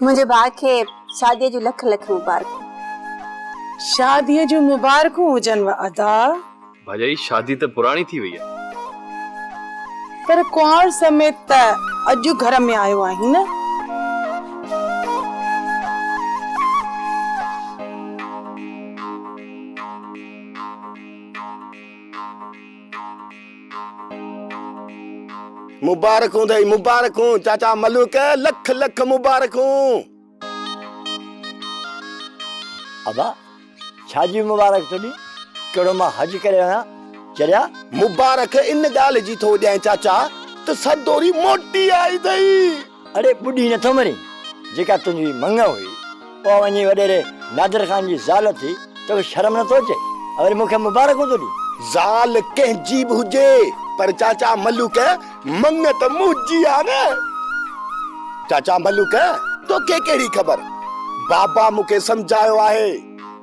منهنجي ڀاء کي شاديء جون لک لک مبارڪون. شاديء جون مبارڪون هجنو ادا. ڀاڄائي شادي ته پراڻي ٿي وئي آ. پر ڪنوار سميت ته اڄ گهر ۾ آيو آهين نه. مبارڪون اٿئي مبارڪون چاچا ملوڪ لک لک مبارڪون. ابا ڇا جي مبارڪ ٿو ڏين ڪهڙو مان حج ڪري آيان چريا. مبارڪ ان ڳالهه جي ٿو ڏيانء چاچا ته سدوري موٽي آئي اٿئي. اڙي ٻڏي نٿو مرين جيڪا تنهنجي مڱ هئي اها وڃي وڏيري نادر خان جي زال ٿي توکي شرم نٿو اچي ۽ وري مون کي مبارڪون ٿو ڏين. زال ڪنهن جي به هجي پر چاچا ملوڪ مڱ ته منهنجي آ نه. چاچا ملوڪ توکي ڪهڙي خبر بابا مون کي سمجهايو آهي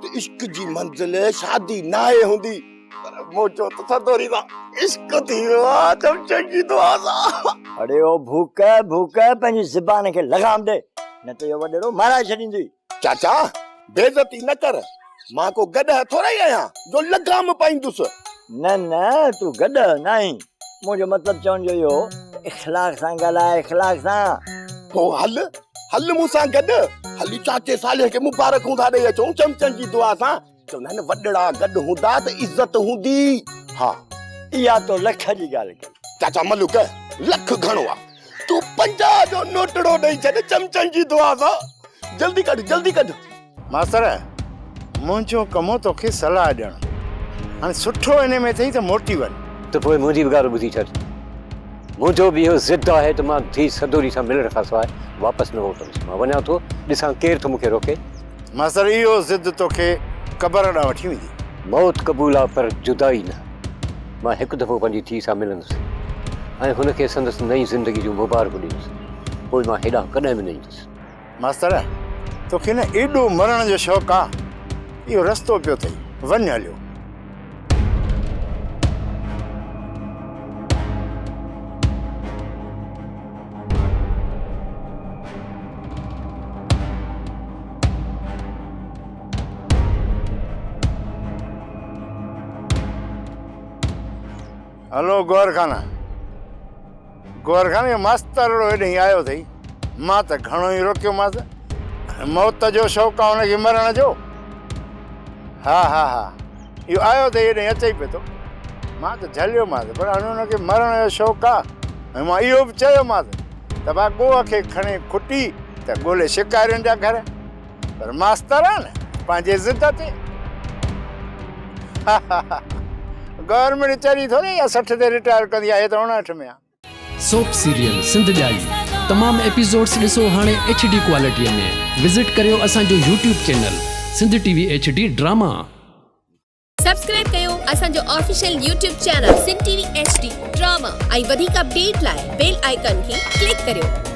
ته عشق جي منزل شادي ناهي هوندي. پر منهنجو ته سدوري سان عشق ٿي ويو آ چمچن جي دعا سان. اڙي او ڀوڪ ڀوڪ پنهنجي زبان کي لغام ڏي نه ته اهو وڏيرو مارائي ڇڏيندوئي. چاچا بيعزتي نه ڪر مان ڪو گڏهه ٿورئي آهيان جو لغام پائيندس. نه نه تون گڏهه ناهين منهنجو مطلب چوڻ جو اهو هو ته اخلاق سان ڳالهاء اخلاق سان. پوء هل هل مون سان گڏ هلي چاچي صالح کي مبارڪون ٿا ڏئي اچون چمچن جي دعا سان. چوندا آهن وڏڙا گڏ هوندا ته عزت هوندي. ها اها تو لک جي ڳالهه ڪئي. چاچا ملوڪ لک گهڻو آ تون 50 جو نوٽڙو ڏئي ڇڏ چمچن جي دعا سان جلدي ڪڍ جلدي ڪڍ. ماستر منهنجو ڪم هو توکي صلاح ڏيڻ هاڻي سٺو انهي ۾ اٿئي ته موٽي وڃ. ته پوء منهنجي به ڳالهه ٻڌي ڇڏ. منهنجو به اهو ضد آهي ته مان ڌيء سدوري سان ملڻ کان سواء واپس نه موٽندس. مان وڃان ٿو ڏسان ڪير ٿو مون کي روڪي. ماستر اهو ضد توکي قبر ڏانهن وٺي ويندي. موت قبول آ پر جدائي نه. مان هڪ دفعو پنهنجي ڌيء سان ملندس ۽ هن کي سندس نئين زندگي جون مبارڪون ڏيندس. پوء مان هيڏانهن ڪڏهن به نه ايندس. ماستر توکي نه ايڏو مرڻ جو شوق آ. اهو رستو پيو اٿئي. وڃ هليو. هلو گوهر خان گوهر خان اهو ماستر هيڏي آيو اٿئي مان ته گهڻو ئي روڪيومانس موت جو شوق آ هن کي مرڻ جو ها ها ها اهو آيو اٿئي هيڏي اچي ئي پيو ٿو مان ته جهليومانس پر هاڻي هن کي مرڻ جو شوق آ ۽ مان اهو به چيومانس ته ڀا ڳوهه کي کڻي کٽي ته ڳولي شڪارين جا گهر پر ماستر آ نه پنهنجي ضد تي گورنمينٽ چري ٿوري يا 60 تي رٽائر ڪندي آهي ته 59 ۾ آ. سوپ سيريل سنڌ ڄائي تمام ايپيسوڊس ڏسو هاڻي ايڇ ڊي ڪوالٽي ۾ وزٽ ڪريو اسان جو YouTube channel Sindh T V H D drama. Subscribe ڪيو اسان جو official YouTube channel Sindh T V H D drama ۽ وڌيڪ اپڊيٽ لاء بيل آئيڪان کي ڪلڪ ڪريو.